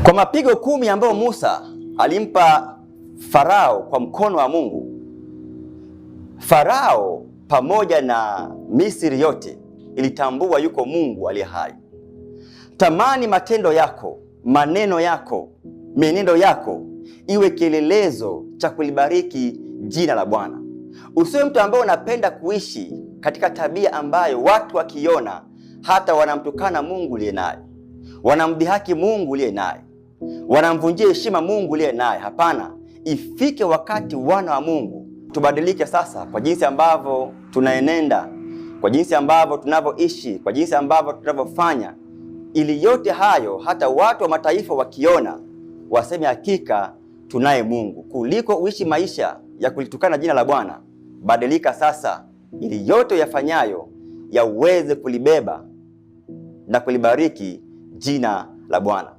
Kwa mapigo 10 ambayo Musa alimpa Farao kwa mkono wa Mungu, Farao pamoja na Misri yote ilitambua yuko Mungu aliye hai. Tamani matendo yako, maneno yako, mienendo yako iwe kielelezo cha kulibariki jina la Bwana. Usiwe mtu ambaye unapenda kuishi katika tabia ambayo watu wakiona hata wanamtukana Mungu uliye naye, wanamdhihaki Mungu uliye naye, wanamvunjia heshima Mungu uliye naye. Hapana, ifike wakati wana wa Mungu tubadilike sasa, kwa jinsi ambavyo tunaenenda, kwa jinsi ambavyo tunavyoishi, kwa jinsi ambavyo tunavyofanya, ili yote hayo hata watu wa mataifa wakiona waseme hakika tunaye Mungu, kuliko uishi maisha ya kulitukana jina la Bwana. Badilika sasa, ili yote yafanyayo yaweze kulibeba na kulibariki jina la Bwana.